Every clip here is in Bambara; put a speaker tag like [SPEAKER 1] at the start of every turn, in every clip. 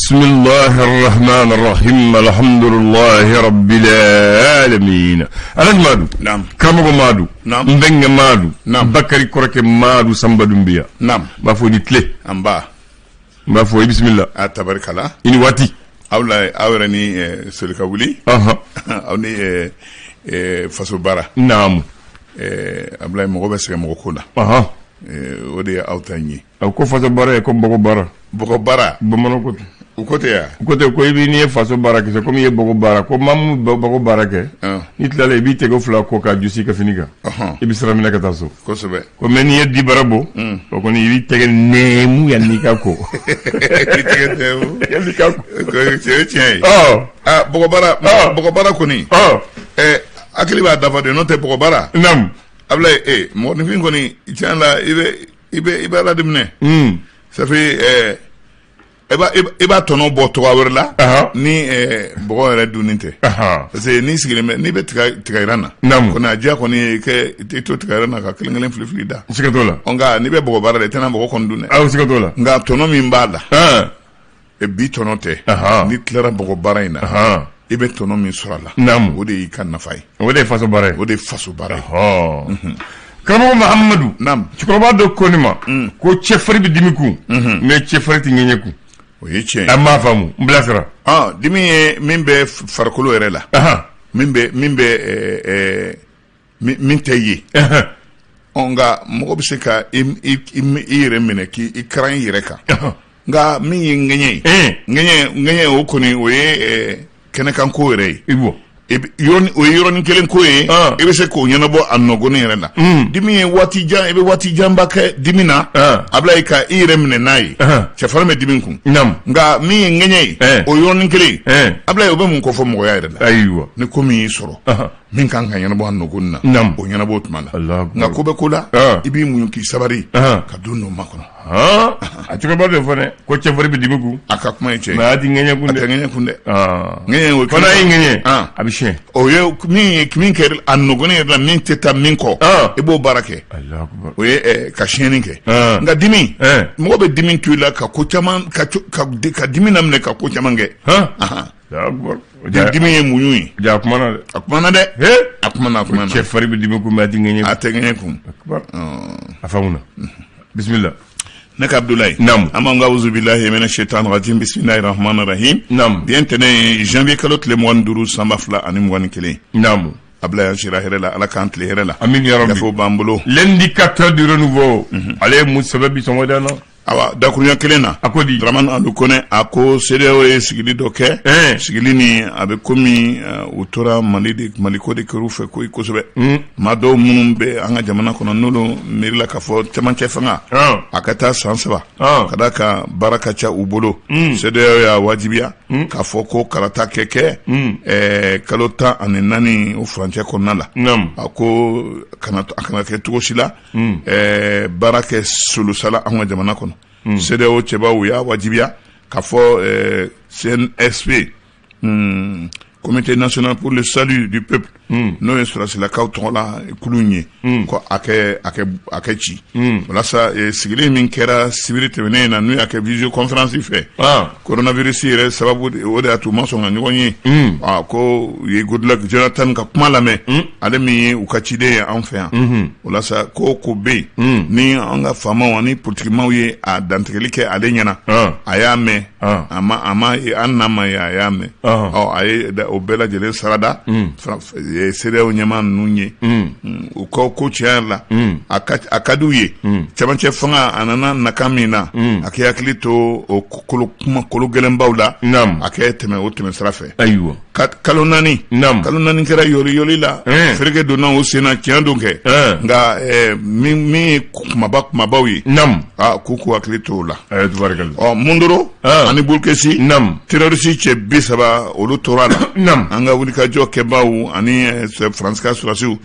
[SPEAKER 1] بسم الله الرحمن الرحيم، الحمد لله رب العالمين. Alhaji Madu.
[SPEAKER 2] Naam.
[SPEAKER 1] Karamɔgɔ Madu.
[SPEAKER 2] Naam.
[SPEAKER 1] N bɛnkɛ Madu.
[SPEAKER 2] Naam.
[SPEAKER 1] Bakari kɔrɔkɛ Madu Sanba Dunbiya.
[SPEAKER 2] Naam.
[SPEAKER 1] N b'a fɔ i ni tile.
[SPEAKER 2] An ba.
[SPEAKER 1] N b'a fɔ i bisimila.
[SPEAKER 2] A tabarikala.
[SPEAKER 1] I ni waati.
[SPEAKER 2] Aw la, aw yɛrɛ ni soli ka wuli. Aw ni faso baara.
[SPEAKER 1] Naamu.
[SPEAKER 2] Abulayi, mɔgɔ bɛ sɛgɛn mɔgɔ ko la. O de ye aw ta in ye.
[SPEAKER 1] A ko faso baara ye ko bɔgɔ baara.
[SPEAKER 2] Bɔgɔ baara.
[SPEAKER 1] Bamananw ko ten.
[SPEAKER 2] U ko ten ya.
[SPEAKER 1] U ko ten ko i b'i n'i ye faso baara kɛ, komi i ye bɔgɔ baara, ko maa min bɛ bɔgɔ baara kɛ, n'i tilala, i b'i tɛgɛ fila ko k'a josi i ka fini kan, i bɛ sira minɛ ka taa so. Ko mais n'i ye dibara bɔ, o kɔni, i b'i tɛgɛ nɛɛmu yanni i ka ko.
[SPEAKER 2] I tɛgɛ nɛɛmu.
[SPEAKER 1] Yanni i ka ko.
[SPEAKER 2] O ye tiɲɛ ye. Aa, bɔgɔ baara. Bɔgɔ baara kɔni. Hakili b'a dafa de, n'o tɛ bɔgɔ baara. Abulayi, mɔgɔninfin kɔni, tiɲɛ la, i bɛ Ala de minɛ. Ça fait i b'a tɔnɔ bɔ tɔgɔ wɛrɛ la ni bɔgɔ yɛrɛ dunni tɛ. Parce que n'i sigilen bɛ, n'i bɛ tiga yiran na. Kɔni a diya kɔni ye kɛ i to tiga yiran na ka kelen kelen fili fili da.
[SPEAKER 1] Siga t'o la.
[SPEAKER 2] Nka n'i bɛ bɔgɔ baara la, i tɛna bɔgɔ kɔni dun dɛ.
[SPEAKER 1] Awɔ, siga t'o la.
[SPEAKER 2] Nka tɔnɔ min b'a la, bi tɔnɔ tɛ. N'i tilara bɔgɔ baara in na, i bɛ tɔnɔ min sɔrɔ a la, o de y'i ka nafa ye.
[SPEAKER 1] O de ye faso baara ye.
[SPEAKER 2] O de ye faso baara ye.
[SPEAKER 1] Karamɔgɔ Mahamadu.
[SPEAKER 2] Naam.
[SPEAKER 1] Cɛkɔrɔba dɔ ko ne ma ko cɛfarin bɛ dimi kun, mais cɛfarin tɛ ŋɛɲɛ kun.
[SPEAKER 2] O ye tiɲɛ ye.
[SPEAKER 1] An m'a faamu, n bilasira.
[SPEAKER 2] Dimi ye min bɛ farikolo yɛrɛ la, min bɛ min tɛ ye. Ɔ, nka mɔgɔ bɛ se ka i yɛrɛ minɛ k'i karan i yɛrɛ kan. Nka min ye ŋɛɲɛ ye, ŋɛɲɛ, o kɔni, o ye kɛnɛkanko yɛrɛ ye.
[SPEAKER 1] I bɔ.
[SPEAKER 2] O ye yɔrɔnin kelen ko ye. I bɛ se k'o ɲɛnabɔ a nɔgɔnin yɛrɛ la. Dimi ye waati jan, i bɛ waati janba kɛ dimi na. A bila i ka i yɛrɛ minɛ n'a ye. Cɛfarin bɛ dimi kun. Nka min ye ŋɛɲɛ ye, o yɔrɔnin kelen, a bila o bɛ mun ko fɔ mɔgɔya yɛrɛ la? Ni ko min y'i sɔrɔ, min kan ka ɲɛnabɔ a nɔgɔnin na, o ɲɛnabɔ o tuma la. Nka ko bɛ ko la, i b'i muɲu k'i sabari ka don dɔ makɔnɔ.
[SPEAKER 1] A cɛkɔrɔba dɔ fɔ dɛ ko cɛfarin bɛ dimi kun.
[SPEAKER 2] A ka kuma ye tiɲɛ.
[SPEAKER 1] Mais a ti ŋɛɲɛ kun
[SPEAKER 2] A
[SPEAKER 1] dɛ.
[SPEAKER 2] tɛ ŋɛɲɛ kun dɛ. Ŋɛɲɛ, o ye
[SPEAKER 1] Fana ye ŋɛɲɛ, a bɛ siɲɛ.
[SPEAKER 2] O ye min ye, min kɛ a nɔgɔnin yɛrɛ la, min tɛ taa min kɔ, i b'o baara kɛ. O ye ka siɲɛni kɛ. Nka dimi, mɔgɔ bɛ dimi to i la ka ko caman ka dimi laminɛ ka ko caman kɛ. Dimi ye muɲu ye.
[SPEAKER 1] Ja, a kumana dɛ.
[SPEAKER 2] A kumana dɛ. A kumana, a kumana.
[SPEAKER 1] Cɛfarin bɛ dimi kun, mais a ti ŋɛɲɛ.
[SPEAKER 2] A tɛ ŋɛɲɛ kun.
[SPEAKER 1] A faamuna, bisimila.
[SPEAKER 2] Ne ka Abdoulaye.
[SPEAKER 1] Naamu.
[SPEAKER 2] An b'an ka auzubillahi mina shaitan rajim, bismillahi rahmani rahim. Bi ye ntɛnɛn ye, janvier kalo tile 25, san 2021. Abdoulaye, an sira hɛrɛ la, Ala k'an tile hɛrɛ la.
[SPEAKER 1] Amin ya rabbi.
[SPEAKER 2] Gafew b'an bolo.
[SPEAKER 1] L'indicateur du renouveau, ale ye mun sɛbɛn bi sɔgɔmada in na?
[SPEAKER 2] Awa, dakuruɲɛ kelen na,
[SPEAKER 1] A ko di?
[SPEAKER 2] Dramane Alu Kone a ko CEDEAO ye sigili dɔ kɛ. Sigili ni a bɛ komi u tora Mali de, Maliko de kɛr'u fɛ koyi kosɛbɛ. Maa dɔw minnu bɛ an ka jamana kɔnɔ, n'olu miirila k'a fɔ cɛmancɛ fanga a ka taa san 3, ka d'a kan baara ka ca u bolo, CEDEAO y'a wajibiya k'a fɔ ko kalata kɛ kalo 14, o furancɛ kɔnɔna la. A ko a kana kɛ cogo si la baara kɛ solosala an ka jamana kɔnɔ. CEDEAO cɛbaw y'a wajibiya k'a fɔ CNSP, Comité national pour le salut du peuple, n'o ye sɔrɔsilakaw tɔgɔ la kulu in ye, ko a kɛ ci walasa sigili min kɛra sibiri tɛmɛnen in na, n'u y'a kɛ visio conférence fɛ, coronavirus yɛrɛ sababu, o de y'a to u ma sɔn ka ɲɔgɔn ye, ko u ye Goodluck Jonathan ka kuma lamɛn, ale min ye u ka ciden ye an fɛ yan, walasa ko bɛ yen ni an ka faamaw ani politikimaw ye a dantigɛli kɛ ale ɲɛna. A y'a mɛn, a ma an n'a ma ye, a y'a mɛn. Ɔ, a ye o bɛɛ lajɛlen sarada CEDEAO ɲɛmaa ninnu ye. U ko tiɲɛ yɛrɛ la, a ka d'u ye cɛmancɛ fanga a nana nakan min na, a k'i hakili to o kolo kuma kolo gɛlɛnbaw la, a kɛ tɛmɛ o tɛmɛ sira fɛ. Kalo 4, kalo 4 kɛra yɔli yɔli la, fereke donna o sen na, tiɲɛ don kɛ. Nka min ye kumaba kumabaw ye, k'u hakili to o la. Ɔ, Mondoro ani Boulkessi, terroriste cɛ 30, olu tora la. An ka wulikajɔ kɛbaw ani Faransi ka sɔrɔdasiw,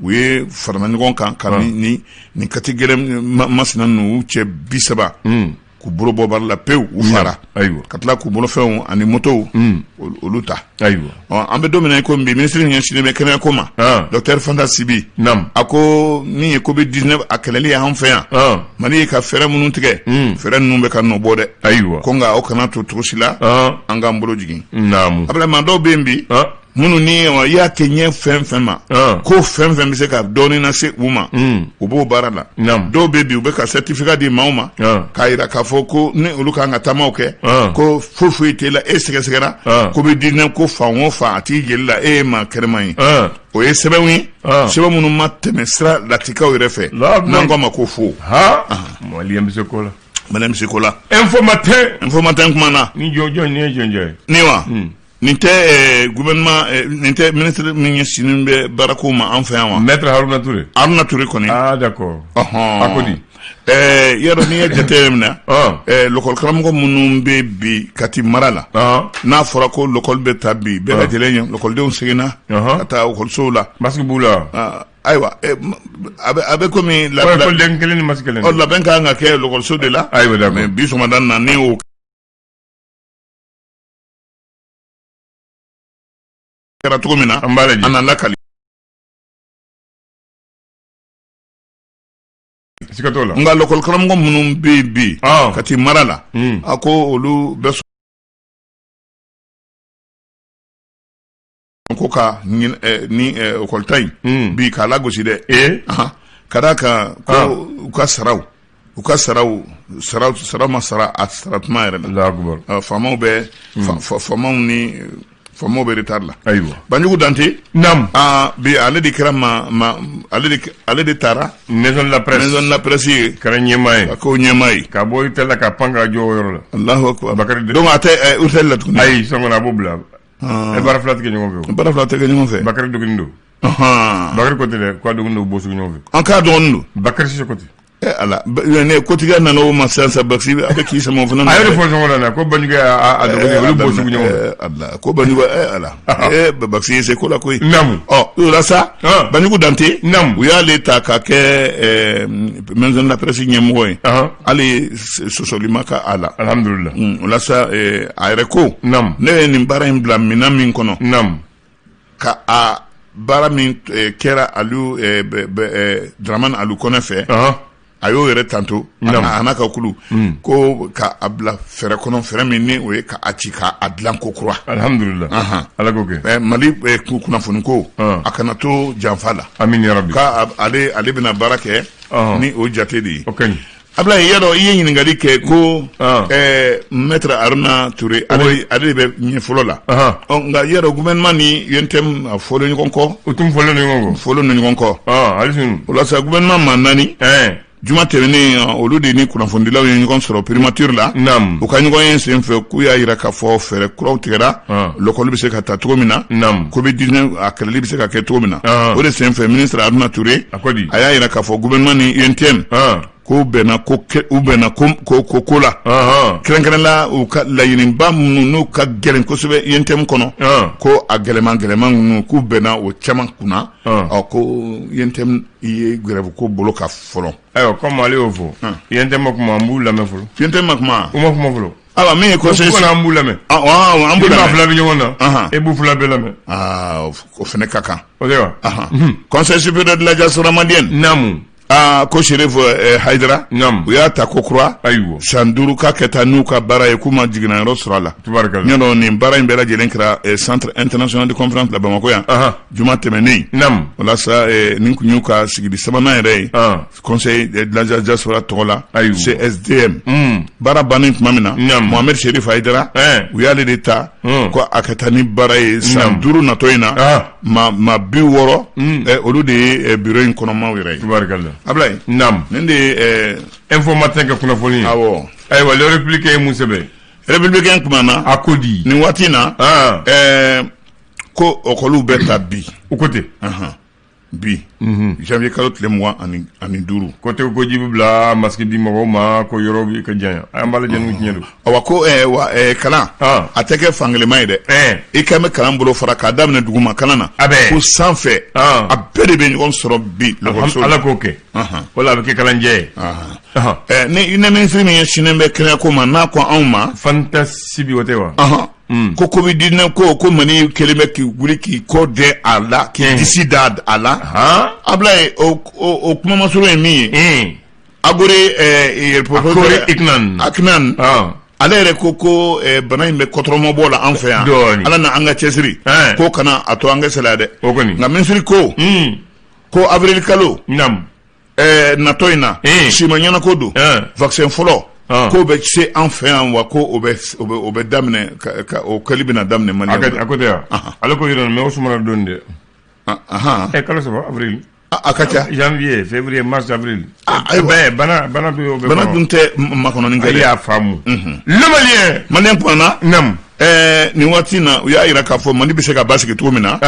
[SPEAKER 2] u ye farala ɲɔgɔn kan ka ni kati gɛlɛn masina ninnu cɛ 30. K'u bolo bɔ baara la pewu, u fara. Ka tila k'u bolofɛnw ani motow olu ta.
[SPEAKER 1] Ayiwa,
[SPEAKER 2] an bɛ don min na i ko bi, minisiri ɲɛsinnen bɛ kɛnɛyako ma, docteur Fanta Sibi, a ko min ye Covid 19 a kɛlɛli ye an fɛ yan, Mali ye ka fɛɛrɛ minnu tigɛ, fɛɛrɛ ninnu bɛ ka nɔ bɔ dɛ. Ko nka aw kana to cogo si la an k'an bolo jigin. Abulayi, maa dɔw bɛ yen bi minnu ni i y'a kɛ ɲɛ fɛn fɛn ma, ko fɛn fɛn bɛ se ka dɔɔnin lase u ma, u b'o baara la. Dɔw bɛ bi, u bɛ ka certificat di maaw ma k'a jira k'a fɔ ko ni olu kan ka taamaw kɛ, ko foyi foyi t'e la, e sɛgɛsɛgɛra Covid 19 ko fan o fan a t'i jeli la, e ye maa kɛnɛman ye. O ye sɛbɛnw ye, sɛbɛn minnu ma tɛmɛ sira latikaw yɛrɛ fɛ, n'an k'a ma ko faux.
[SPEAKER 1] Maliyɛn bɛ se ko la.
[SPEAKER 2] Maliyɛn bɛ se ko la.
[SPEAKER 1] Info Matin.
[SPEAKER 2] Info Matin kuma na.
[SPEAKER 1] Ni jɔn jɔn ni ye jɔn jɔn ye?
[SPEAKER 2] Ni wa nin tɛ gouvernement, nin tɛ ministre min ɲɛsinnen bɛ baarako ma an fɛ yan wa?
[SPEAKER 1] Maître Haruna Touré.
[SPEAKER 2] Haruna Touré kɔni.
[SPEAKER 1] Ah d'accord. A ko di?
[SPEAKER 2] Yɔrɔ n'i ye jate minɛ, lɔkɔli karamɔgɔ minnu bɛ bi Kati mara la, n'a fɔra ko lɔkɔli bɛ ta bi, bɛɛ lajɛlen ye lɔkɔlidenw seginna ka taa ekɔlisow la.
[SPEAKER 1] Masque b'u la.
[SPEAKER 2] Ayiwa, a bɛ komi
[SPEAKER 1] ekɔliden kelen ni masque kelen.
[SPEAKER 2] Labɛn ka kan ka kɛ lɔkɔliso de la.
[SPEAKER 1] Ayiwa, d'accord.
[SPEAKER 2] Mais bi sɔgɔmada na, ni o kɛra cogo min na,
[SPEAKER 1] an b'a lajɛ.
[SPEAKER 2] An na lakali.
[SPEAKER 1] Siga t'o la.
[SPEAKER 2] Nka lɔkɔli karamɔgɔ minnu bɛ yen bi Kati mara la, a ko olu bɛ sɔn ko ka ni ekɔli ta in bi k'a lagosi dɛ, ka d'a kan ko u ka saraw u ka saraw sara sara ma sara a sara tuma yɛrɛ
[SPEAKER 1] la.
[SPEAKER 2] Faamaw bɛ faamaw ni faamaw bɛ retard la.
[SPEAKER 1] Ayiwa.
[SPEAKER 2] Banjugu Dante.
[SPEAKER 1] Naamu.
[SPEAKER 2] Aa, bi ale de kɛra ma ma ale de taara.
[SPEAKER 1] Maison de la presse.
[SPEAKER 2] Maison de la presse ye.
[SPEAKER 1] Kɛra ɲɛmaa ye.
[SPEAKER 2] Ka k'o ɲɛmaa ye.
[SPEAKER 1] Ka bɔ hôtel la ka pan ka jɔ o yɔrɔ la.
[SPEAKER 2] Alahu akubar.
[SPEAKER 1] Bakari.
[SPEAKER 2] Donc a tɛ hôtel la tuguni.
[SPEAKER 1] Ayi, sɔn kɔnɔ a b'o bila. E baara fila tɛ kɛ ɲɔgɔn fɛ.
[SPEAKER 2] Baara fila tɛ kɛ ɲɔgɔn fɛ.
[SPEAKER 1] Bakari dɔgɔnin don. Bakari ko tɛ dɛ, k'a dɔgɔnin don, u bɔ sugu ɲɔgɔn fɛ.
[SPEAKER 2] An k'a dɔgɔnin don.
[SPEAKER 1] Bakari Sisoko ten.
[SPEAKER 2] Ala, ne kotigiya nana o ma sisan sa, Bakisi a bɛ k'i sama o fana.
[SPEAKER 1] A y'o de fɔ ɲɔgɔn na ko Banjugu y'a dɔgɔnin, olu bɔ sugu ɲɔgɔn fɛ.
[SPEAKER 2] Ala, ko Banjugu, ala, Bakisi ye se ko la koyi.
[SPEAKER 1] Naamu.
[SPEAKER 2] Ɔ, o la sa, Banjugu Dante.
[SPEAKER 1] Naamu.
[SPEAKER 2] U y'ale ta ka kɛ maison de la presse ɲɛmɔgɔ ye. Hali sɔsɔli ma k'a la.
[SPEAKER 1] Alhamdulillah.
[SPEAKER 2] O la sa, a yɛrɛ ko.
[SPEAKER 1] Naamu.
[SPEAKER 2] Ne ye nin baara in bila minɛn min kɔnɔ.
[SPEAKER 1] Naamu.
[SPEAKER 2] Ka a baara min kɛra Aliou Dramane Aliou Kɔnɛ fɛ, a y'o yɛrɛ tanto a n'a ka kulu, ko ka a bila fɛɛrɛ kɔnɔ, fɛɛrɛ min ni o ye ka a ci k'a dilan ko kura.
[SPEAKER 1] Alhamdulillah, Ala k'o kɛ.
[SPEAKER 2] Mali kunnafoni ko a kana to janfa la.
[SPEAKER 1] Amin ya rabbi.
[SPEAKER 2] K'a ale bɛna baara kɛ ni o jate de ye.
[SPEAKER 1] O ka ɲi.
[SPEAKER 2] Ablaye, y'a dɔn i ye ɲininkali kɛ ko maître Haruna Touré, ale de bɛ ɲɛ fɔlɔ la. Nka y'a dɔn gouvernement ni UNTM a fɔlen ɲɔgɔn kɔ.
[SPEAKER 1] U tun fɔlen ɲɔgɔn kɔ.
[SPEAKER 2] Fɔlen ɲɔgɔn kɔ.
[SPEAKER 1] Hali sini.
[SPEAKER 2] O la sa, gouvernement maa naani. Juma tɛmɛnen, olu de ni kunnafonidilaw ye ɲɔgɔn sɔrɔ primature la.
[SPEAKER 1] Naamu.
[SPEAKER 2] U ka ɲɔgɔn ye sen fɛ, k'u y'a jira k'a fɔ fɛɛrɛ kuraw tigɛra. Lɔkɔli bɛ se ka ta cogo min na.
[SPEAKER 1] Naamu.
[SPEAKER 2] Covid 19 a kɛlɛli bɛ se ka kɛ cogo min na. O de sen fɛ, ministre Haruna Touré.
[SPEAKER 1] A ko di?
[SPEAKER 2] A y'a jira k'a fɔ gouvernement ni UNTM. Ko bɛnna ko u bɛnna ko ko ko la, kɛrɛnkɛrɛn la u ka laɲiniba minnu n'u ka gɛlɛn kosɛbɛ UNTM kɔnɔ, ko a gɛlɛman gɛlɛman ninnu, k'u bɛnna o caman kunna. Ɔ, ko UNTM ye grève ko bolo ka fɔlɔ.
[SPEAKER 1] Ayiwa, comme ale y'o fɔ, UNTM ma kuma, an b'u lamɛn fɔlɔ.
[SPEAKER 2] UNTM ma kuma.
[SPEAKER 1] U ma kuma fɔlɔ.
[SPEAKER 2] Ayiwa, min ye conseil.
[SPEAKER 1] An b'u lamɛn.
[SPEAKER 2] An b'u
[SPEAKER 1] lamɛn. Fila bɛ ɲɔgɔn na, e b'u fila bɛɛ lamɛn.
[SPEAKER 2] Aa, o fana ka kan.
[SPEAKER 1] O tɛ wa?
[SPEAKER 2] Conseil supérieur de la diaspora malienne.
[SPEAKER 1] Naamu.
[SPEAKER 2] Aa, ko Serif Hayidara.
[SPEAKER 1] Naamu.
[SPEAKER 2] U y'a ta ko kura.
[SPEAKER 1] Ayiwa.
[SPEAKER 2] San 5 ka kɛ taa n'u ka baara ye, k'u ma jiginna yɔrɔ sɔrɔ a la.
[SPEAKER 1] Tubarikala.
[SPEAKER 2] Ɲɛ nin baara in bɛɛ lajɛlen kɛra centre international de conférence la Bamakɔ yan. Juma tɛmɛnen.
[SPEAKER 1] Naamu.
[SPEAKER 2] Walasa nin tun y'u ka sigili sabanan yɛrɛ ye. Conseil de la diaspora tɔgɔ la.
[SPEAKER 1] Ayiwa.
[SPEAKER 2] CSDM. Baara bannen tuma min na.
[SPEAKER 1] Naamu.
[SPEAKER 2] Mohamed Serif Hayidara. U y'ale de ta. Ko a ka taa ni baara ye san 5 natɔ in na. Maa 60, olu de ye bureau in kɔnɔmaw yɛrɛ ye.
[SPEAKER 1] Tubarikala.
[SPEAKER 2] Ablaye.
[SPEAKER 1] Naamu.
[SPEAKER 2] Nin de ye.
[SPEAKER 1] Info Matin ka kunnafoni ye.
[SPEAKER 2] Awɔ.
[SPEAKER 1] Ayiwa, Le Républicain ye mun sɛbɛn?
[SPEAKER 2] Républicain kumana.
[SPEAKER 1] A ko di?
[SPEAKER 2] Nin waati in na. Ko ɔkɔliw bɛ ta bi.
[SPEAKER 1] U ko ten.
[SPEAKER 2] Bi janvier kalo tile 25.
[SPEAKER 1] Ko tɛ ko ji bɛ bila masque di mɔgɔw ma ko yɔrɔ bɛ ka janya, an b'a lajɛ n'u tiɲɛ don.
[SPEAKER 2] Awa, ko wa kalan a tɛ kɛ fankelenma ye dɛ. I kan bɛ kalan bolo fara k'a daminɛ duguma kalan na
[SPEAKER 1] a
[SPEAKER 2] ko sanfɛ, a bɛɛ de bɛ ɲɔgɔn sɔrɔ bi
[SPEAKER 1] lakɔliso. Ala k'o kɛ, wala a bɛ kɛ kalanjɛ
[SPEAKER 2] ye. Ni minisiri min ɲɛsinnen bɛ kɛnɛyako ma, n'a ko anw ma
[SPEAKER 1] Fanta Sibi, o tɛ wa?
[SPEAKER 2] Ko Covid-19 ko Mali kelen bɛ k'i wuli k'i kɔ dɛ a la, k'i disi da a la. Ablaye, o kumamasuru ye min ye, Akore
[SPEAKER 1] Aknan,
[SPEAKER 2] ale yɛrɛ ko bana in bɛ kɔtɔrɔmabɔ la an fɛ yan, Ala na an ka cɛsiri ko kana a to an ka salaya dɛ. Nka minisiri ko avril kalo natɔ in na, sima ɲɛnako don, vaccin fɔlɔ k'o bɛ se an fɛ yan, wa ko o bɛ daminɛ, o kɛli bɛna daminɛ Mali.
[SPEAKER 1] A ko tɛ yan, ale ko yɔrɔ mais o sumana dɔɔnin dɛ. Kalo 3, avril.
[SPEAKER 2] A ka ca.
[SPEAKER 1] Janvier, février, mars, avril. Ayiwa, bana dun y'o
[SPEAKER 2] bɛɛ. Bana dun tɛ makɔnɔni kɛ.
[SPEAKER 1] E y'a faamu. Le Malien.
[SPEAKER 2] Malien kumana. Nin waati in na, u y'a jira k'a fɔ Mali bɛ se ka basigi cogo min na,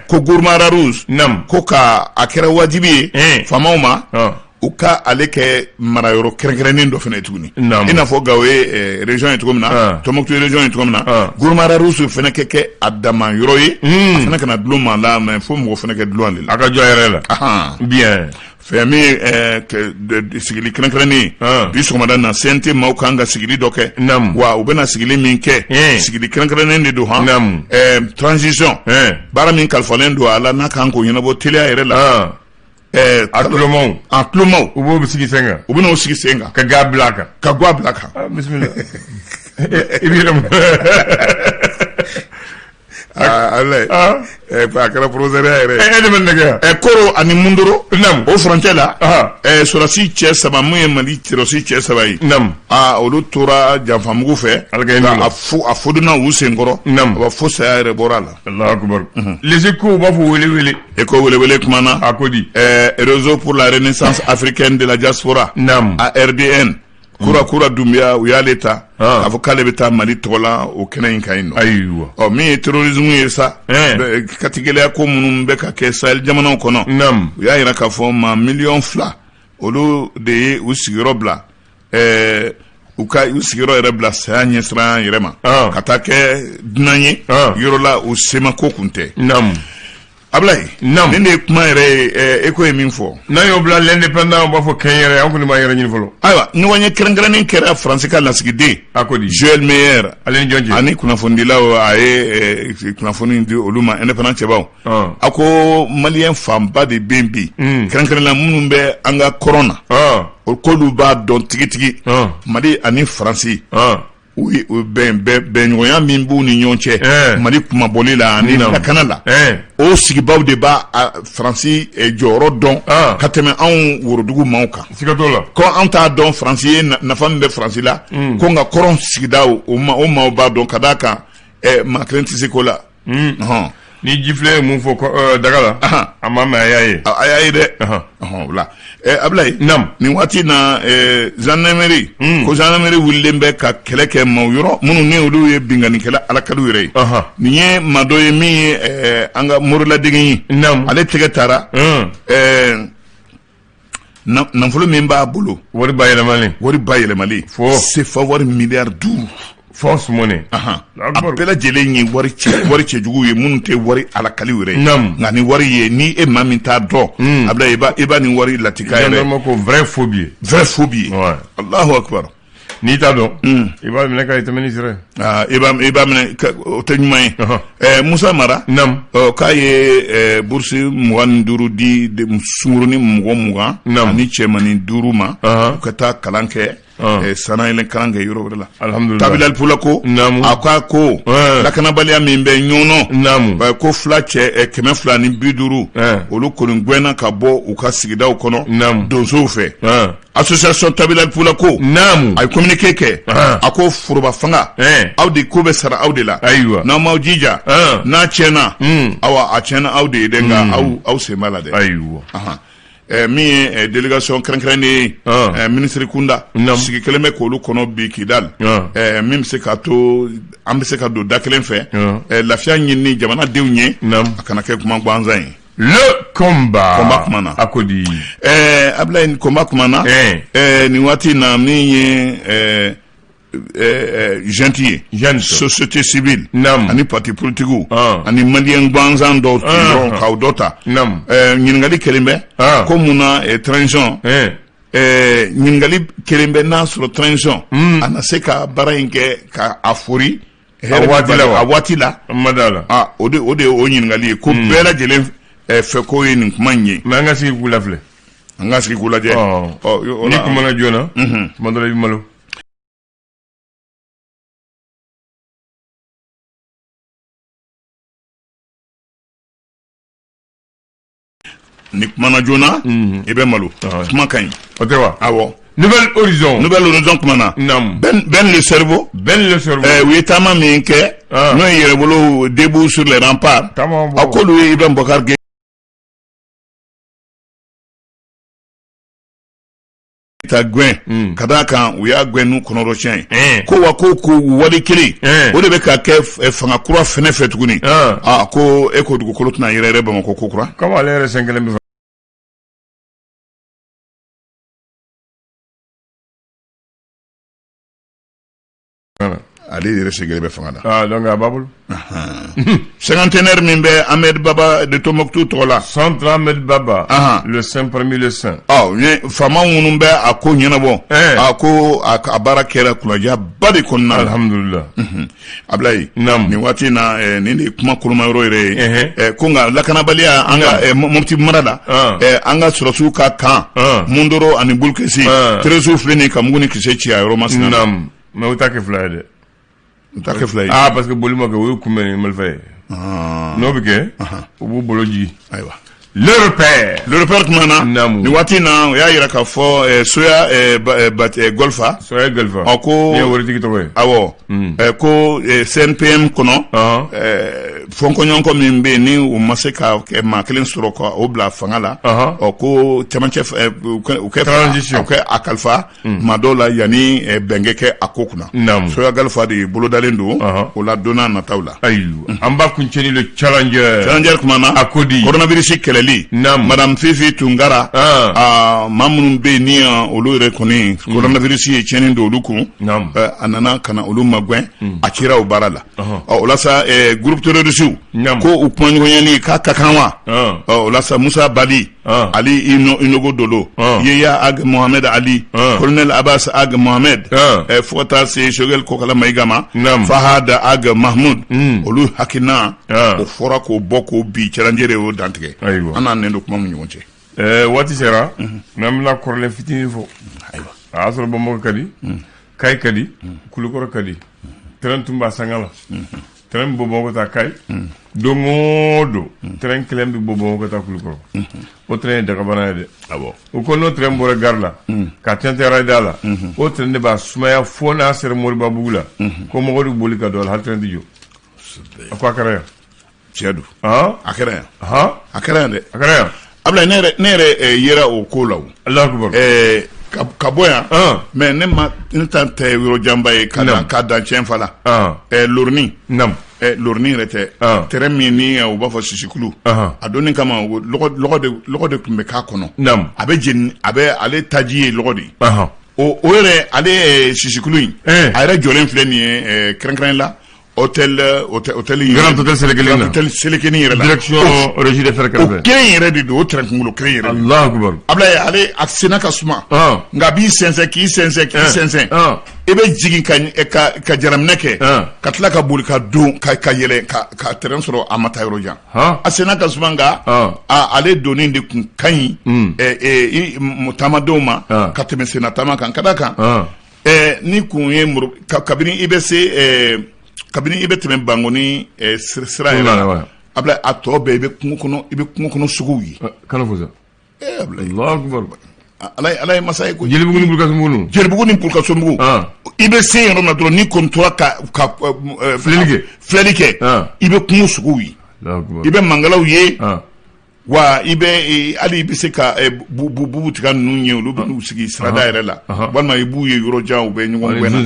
[SPEAKER 2] ko Gourma Rharous, ko ka a kɛra wajibi ye faamaw ma, u ka ale kɛ marayɔrɔ kɛrɛnkɛrɛnnen dɔ fana ye tuguni, i n'a fɔ Gawo ye région ye cogo min na, Tɔnbukutu ye région ye cogo min na, Gourma Rharous fana kɛ kɛ a dama yɔrɔ ye. A fana kana dulon maa la, mais fo mɔgɔ fana kɛ dulon ale
[SPEAKER 1] la. A ka jɔ a yɛrɛ la. Bien.
[SPEAKER 2] Fɛn min sigili kɛrɛnkɛrɛnnen, bi sɔgɔmada na, CNT maaw kan ka sigili dɔ kɛ. Wa u bɛna sigili min kɛ, sigili kɛrɛnkɛrɛnnen de don han. Transition baara min kalifalen don a la, n'a kan k'o ɲɛnabɔ teliya yɛrɛ la.
[SPEAKER 1] A tulomaw.
[SPEAKER 2] A tulomaw.
[SPEAKER 1] U b'o sigi sen kan.
[SPEAKER 2] U bɛn'o sigi sen kan.
[SPEAKER 1] Ka ga bila a kan.
[SPEAKER 2] Ka ga bila a kan.
[SPEAKER 1] Bisimila, i b'i yɛrɛ.
[SPEAKER 2] Ala, a kɛra professeur yɛrɛ.
[SPEAKER 1] E de bɛ nɛgɛ.
[SPEAKER 2] Koro ani Mundoro, o furancɛ la, sɔrɔdasi cɛ 3, mun ye Mali sɔrɔdasi cɛ 3 ye, aa, olu tora janfamugu fɛ, a fodonna u senkɔrɔ, a fo saya yɛrɛ bɔra a la.
[SPEAKER 1] Allahu akbar. Les Échos u b'a fɔ wele wele.
[SPEAKER 2] Échos wele wele kumana.
[SPEAKER 1] A ko di?
[SPEAKER 2] Réseau pour la renaissance africaine de la diaspora, ARDN. Kura Kura Dunbiya, u y'ale ta k'a fɔ k'ale bɛ taa Mali tɔgɔ la o kɛnɛ in kan yen nɔ.
[SPEAKER 1] Ayiwa.
[SPEAKER 2] Ɔ, min ye terrorisme ye sa, katigɛlɛya ko minnu bɛ ka kɛ Sahel jamanaw kɔnɔ, u y'a jira k'a fɔ maa miliyɔn 2, olu de ye u sigiyɔrɔ bila, u ka u sigiyɔrɔ yɛrɛ bila saya ɲɛsiran yɛrɛ ma, ka taa kɛ dunan ye yɔrɔ la, u semako kun tɛ. Ablaye, nin de ye kuma yɛrɛ ye, Échos ye min fɔ.
[SPEAKER 1] N'an y'o bila L'Indépendant, u b'a fɔ kɛn yɛrɛ, an kɔni b'an yɛrɛ ɲini fɔlɔ.
[SPEAKER 2] Ayiwa, ɲɔgɔn ye kɛrɛnkɛrɛnnen kɛra Faransi ka lasigiden.
[SPEAKER 1] A ko di?
[SPEAKER 2] Joël Meyer.
[SPEAKER 1] Ale ni jɔn cɛ?
[SPEAKER 2] Ani kunnafonidilaw, a ye kunnafoni di olu ma, Indépendant cɛbaw. A ko Malien fanba de bɛ yen bi, kɛrɛnkɛrɛnnenya minnu bɛ an ka kɔrɔn na, o k'olu b'a dɔn tigitigi Mali ani Faransi, bɛnɲɔgɔnya min b'u ni ɲɔgɔn cɛ Mali kunmabɔli la ani lakana la, o sigibaw de b'a Faransi jɔyɔrɔ dɔn ka tɛmɛ anw worodugu maaw kan.
[SPEAKER 1] Siga t'o la.
[SPEAKER 2] Ko an t'a dɔn Faransi ye nafa min bɛ Faransi la, ko nka kɔrɔn sigidaw, o maaw b'a dɔn, ka d'a kan maa kelen tɛ se ko la.
[SPEAKER 1] Hɔn. Ni jifilen ye mun fɔ daga la, a ma mɛn, a y'a ye.
[SPEAKER 2] A y'a ye dɛ. Hɔn, la Ablaye, nin waati na, gendarmerie, ko gendarmerie wulilen bɛ ka kɛlɛ kɛ maaw yɔrɔ minnu ni olu ye binkannikɛla alakaliw yɛrɛ ye. Nin ye maa dɔ ye min ye an ka moriladege ye, ale tɛgɛ taara nafolo min b'a bolo.
[SPEAKER 1] Wari bayɛlɛmalen.
[SPEAKER 2] Wari bayɛlɛmalen.
[SPEAKER 1] Fo.
[SPEAKER 2] CFA wari miliyari 5.
[SPEAKER 1] Fausse monnaie.
[SPEAKER 2] A bɛɛ lajɛlen ye wari cɛjugu ye minnu tɛ wari alakali yɛrɛ ye. Nka ni wari ye, ni e maa min t'a dɔn, Ablaye, i b'a ni wari latika
[SPEAKER 1] yɛrɛ. Gendarme ko vrai faux billet.
[SPEAKER 2] Vrai faux billet. Allahu akbar.
[SPEAKER 1] N'i t'a dɔn, i b'a minɛ ka tɛmɛ ni sira ye.
[SPEAKER 2] I b'a minɛ, o tɛ ɲuman ye. Musa Mara, k'a ye bourse 25 di sunkurunin mɔgɔ 20 ani cɛmannin 5 ma, u ka taa kalan kɛ, sannayɛlɛn kalan kɛ yɔrɔ wɛrɛ la.
[SPEAKER 1] Alhamdulillah.
[SPEAKER 2] Tabilali Pulako, a ko a ko lakanabaliya min bɛ Ɲɔnɔ, ko fila cɛ 250, olu kɔni gɛnna ka bɔ u ka sigidaw kɔnɔ donsow fɛ. Association Tabilali Pulako, a ye communiqué kɛ, a ko foroba fanga, aw de ko bɛ sara aw de la.
[SPEAKER 1] Ayiwa.
[SPEAKER 2] N'aw m'aw jija, n'a tiɲɛna, awa, a tiɲɛna aw de ye dɛ, nka aw sen b'a la dɛ.
[SPEAKER 1] Ayiwa.
[SPEAKER 2] Min ye délégation kɛrɛnkɛrɛnnen ye minisiri kunda, sigi kelen bɛ k'olu kɔnɔ bi Kidal, min bɛ se k'a to an bɛ se ka don da kelen fɛ, lafiya ɲini jamanadenw ye, a kana kɛ kuma gansan ye.
[SPEAKER 1] Le combat.
[SPEAKER 2] Combat kumana.
[SPEAKER 1] A ko di.
[SPEAKER 2] Ablaye, combat kumana. Nin waati in na, min ye junte ye.
[SPEAKER 1] Junte.
[SPEAKER 2] Société civile.
[SPEAKER 1] Naam.
[SPEAKER 2] Ani parti politiques.
[SPEAKER 1] Ah.
[SPEAKER 2] Ani malien gansan dɔw
[SPEAKER 1] Ah.
[SPEAKER 2] k'aw dɔ ta.
[SPEAKER 1] Naam.
[SPEAKER 2] Ɲininkali kelen bɛ.
[SPEAKER 1] Ah.
[SPEAKER 2] Ko mun na transition. Ɲininkali kelen bɛ, n'a sɔrɔ transition. A na se ka baara in kɛ ka a fori.
[SPEAKER 1] A waati la wa?
[SPEAKER 2] A waati la.
[SPEAKER 1] An ma da la.
[SPEAKER 2] Ah, o de ye o ɲininkali ye ko bɛɛ lajɛlen fɛ ko ye nin kuma in ye.
[SPEAKER 1] Mais an ka sigi k'u lafilɛ.
[SPEAKER 2] An ka sigi k'u lajɛ.
[SPEAKER 1] Ɔ.
[SPEAKER 2] Ɔ, o
[SPEAKER 1] N'i
[SPEAKER 2] la-
[SPEAKER 1] kumana joona. Tuma dɔ la i bɛ malo.
[SPEAKER 2] Ni kumana joona, i bɛ malo.
[SPEAKER 1] Ah.
[SPEAKER 2] Kuma ka ɲi.
[SPEAKER 1] O tɛ wa?
[SPEAKER 2] Awɔ.
[SPEAKER 1] Nouvel Horizon.
[SPEAKER 2] Nouvel Horizon kumana.
[SPEAKER 1] Naam.
[SPEAKER 2] Ben Ben le cerveau.
[SPEAKER 1] Ben le cerveau.
[SPEAKER 2] U ye taama min kɛ,
[SPEAKER 1] Ah.
[SPEAKER 2] n'o ye yɛrɛbolo debout sur les remparts.
[SPEAKER 1] Taama bɔ.
[SPEAKER 2] A k'olu ye Ibrahim Boubacar Keita gɛn, ka d'a kan u y'a gɛn n'u kɔnɔrɔsiyɛn ye. Ko wa ko wale kelen, o de bɛ ka kɛ fanga kura fɛnɛ fɛ tuguni.
[SPEAKER 1] Ah.
[SPEAKER 2] Aa, ko e ko dugukolo tɛna yɛrɛ yɛrɛ Bamakɔ ko kura.
[SPEAKER 1] Comme ale yɛrɛ sen kelen bɛ fanga la.
[SPEAKER 2] Ale yɛrɛ sen kelen bɛ fanga la.
[SPEAKER 1] Ah, donc a b'a bolo.
[SPEAKER 2] Cinquantenaire min bɛ Ahmed Baba de Tombouctou tɔgɔ la.
[SPEAKER 1] Centre Ahmed Baba.
[SPEAKER 2] Ahan.
[SPEAKER 1] Le saint parmi les saints.
[SPEAKER 2] Ɔ, n ye faama minnu bɛ a ko ɲɛnabɔ. A ko a baara kɛra kunnajaba de kɔnɔna la.
[SPEAKER 1] Alhamdulillah.
[SPEAKER 2] Ablaye.
[SPEAKER 1] Naam.
[SPEAKER 2] Nin waati in na, nin de ye kuma koloma yɔrɔ yɛrɛ ye. Ko nka lakanabaliya an ka Mopti mara la. An ka sɔrɔsiw ka kan. Mondoro ani Boulkessi. Terrorisiw filɛ nin ye ka mugu ni kisɛ ci a yɔrɔ masina na.
[SPEAKER 1] Naam. Mais o t'a kɛ fila ye dɛ.
[SPEAKER 2] U t'a kɛ fila ye.
[SPEAKER 1] Ah, parce que boli ma kɛ, o ye kunbɛn ni marifa ye. N'o bɛ kɛ, u b'u bolo jigin.
[SPEAKER 2] Ayiwa.
[SPEAKER 1] Le repère.
[SPEAKER 2] Le repère kuma na.
[SPEAKER 1] Naamu.
[SPEAKER 2] Nin waati in na, o y'a yira k'a fɔ Soya Golfa.
[SPEAKER 1] Soya Golfa.
[SPEAKER 2] Ɔ, ko.
[SPEAKER 1] Ni ye waritigi tɔgɔ ye.
[SPEAKER 2] Awɔ. Ko CNPM kɔnɔ. Fɔnkɔɲɔgɔnkɔ min bɛ yen ni u ma se ka maa kelen sɔrɔ ka o bila fanga la. Ɔ, ko cɛmancɛ u kɛ
[SPEAKER 1] Transition.
[SPEAKER 2] U kɛ a kalifa maa dɔw la yanni bɛn kɛ kɛ a ko kunna.
[SPEAKER 1] Naamu.
[SPEAKER 2] Soya Golfa de bolodalen don. O la don n'a nataw la.
[SPEAKER 1] Ayiwa. An b'a kuncɛ ni le challenger.
[SPEAKER 2] Challenger kuma na.
[SPEAKER 1] A ko di.
[SPEAKER 2] Coronavirus kɛlɛli.
[SPEAKER 1] Naamu.
[SPEAKER 2] Madame Fifi Tunkara. Aa, maa minnu bɛ yen ni olu yɛrɛ kɔni coronavirus ye tiɲɛni don olu kun.
[SPEAKER 1] Naamu.
[SPEAKER 2] A nana ka na olu magɛn, a cira o baara la. Ɔ, o la sa, groupe terroriste ko u kumaɲɔgɔnyali k'a ka kan wa? Ɔ, o la sa, Musa Bali. Ali Inogo Dolo. Yeya Ag Mohamed Ali. Colonel Abbas Ag Mohamed. Fo ka taa se Choguel Kokala Maïga ma.
[SPEAKER 1] Naamu.
[SPEAKER 2] Fahad Ag Mahmoud. Olu hakilina.
[SPEAKER 1] Ah.
[SPEAKER 2] O fɔra k'o bɔ k'o bi, challenger y'o dantigɛ.
[SPEAKER 1] Ayiwa.
[SPEAKER 2] An n'an nɛn don kuma min ɲɔgɔn cɛ.
[SPEAKER 1] Waati sera n'an bɛna kɔrɔlen fitinin fɔ.
[SPEAKER 2] Ayiwa.
[SPEAKER 1] A y'a sɔrɔ Bamakɔ ka di, Kayi ka di, Kulukɔrɔ ka di. Train tun b'a sanga la. Train bɛ bɔ Bamakɔ taa Kayi. Don o don, train kelen bɛ bɔ Bamakɔ ka taa Kulukɔrɔ. O train ye dagabana ye dɛ.
[SPEAKER 2] Awɔ.
[SPEAKER 1] O ko n'o train bɔra gare la, ka tɛntɛn rail la, o train de b'a sumaya fo n'a sera Moribabugu la. Ko mɔgɔw de boli ka don a la, hali train tɛ jɔ. A ko a kɛra yan.
[SPEAKER 2] Tiɲɛ don.
[SPEAKER 1] Han?
[SPEAKER 2] A kɛra yan.
[SPEAKER 1] Han?
[SPEAKER 2] A kɛra yan dɛ.
[SPEAKER 1] A kɛra yan.
[SPEAKER 2] Ablaye, ne yɛrɛ yera o ko la o.
[SPEAKER 1] Alahu akibaru.
[SPEAKER 2] Ka bɔ yan. Mais ne ma ne ta tɛ yɔrɔ janba ye ka dan ka dan Tiɲɛnfa la. Loroni.
[SPEAKER 1] Naamu.
[SPEAKER 2] Loroni yɛrɛ tɛ. Terrain min ni u b'a fɔ sisikulu. A donni kama, lɔgɔ de tun bɛ k'a kɔnɔ.
[SPEAKER 1] Naamu.
[SPEAKER 2] A bɛ jeni, a bɛ ale taji ye lɔgɔ de ye. O yɛrɛ ale sisikulu in. A yɛrɛ jɔlen filɛ nin ye kɛrɛnkɛrɛn la. Hôtel
[SPEAKER 1] Grand Hôtel Selekeni na.
[SPEAKER 2] Grand Hôtel Selekeni yɛrɛ la.
[SPEAKER 1] Direction Régie des Fers
[SPEAKER 2] O
[SPEAKER 1] kɛrɛfɛ.
[SPEAKER 2] kelen yɛrɛ de don, o terrain kunkolo kelen yɛrɛ de don.
[SPEAKER 1] Alahu akibaru.
[SPEAKER 2] Ablaye, ale a senna ka suma. Nka a b'i sɛnsɛn k'i sɛnsɛn k'i sɛnsɛn. I bɛ jigin ka jaraminɛ kɛ. Ka tila ka boli ka don ka yɛlɛ ka terrain sɔrɔ, a ma taa yɔrɔ jan. A senna ka suma, nka ale donni de kun ka ɲi taamadenw ma ka tɛmɛ senna taama kan, ka d'a kan ni kun ye kabini i bɛ se kabini i bɛ tɛmɛ Bankoni sira yɛrɛ la, Ablaye, a tɔ bɛɛ i bɛ kungo kɔnɔ, i bɛ kungo kɔnɔ sogow ye.
[SPEAKER 1] Kana fɔ sa.
[SPEAKER 2] Ablaye.
[SPEAKER 1] Alahu akibaru.
[SPEAKER 2] Ala ye masa ye koyi.
[SPEAKER 1] Jelibugu ni Burukasumbugu.
[SPEAKER 2] Jelibugu ni Burukasumbugu. I bɛ se yɔrɔ min na dɔrɔn, n'i kɔni tora ka
[SPEAKER 1] filɛli kɛ.
[SPEAKER 2] Filɛli kɛ, i bɛ kungo sogow ye. I bɛ mangalaw ye. Wa i bɛ hali i bɛ se ka bubu tiga ninnu ye, olu bɛ n'u sigi sirada yɛrɛ la, walima i b'u ye yɔrɔ jan, u bɛ ɲɔgɔn gɛn na,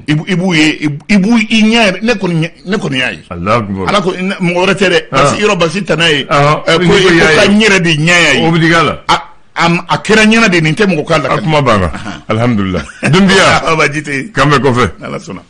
[SPEAKER 2] i b'u ye, i b'u i ɲɛ yɛrɛ. Ne kɔni y'a ye. Ala ko mɔgɔ wɛrɛ tɛ dɛ, parce que yɔrɔ basi tana ye ko ka n yɛrɛ de ɲɛ y'a ye.
[SPEAKER 1] O bɛ digi a la.
[SPEAKER 2] A kɛra ɲɛna de, nin tɛ mɔgɔ k'a la.
[SPEAKER 1] A kuma banna, alihamudulila. Dunbiya.
[SPEAKER 2] Baasi tɛ yen.
[SPEAKER 1] K'an bɛn kɔfɛ.
[SPEAKER 2] Ala sɔnna.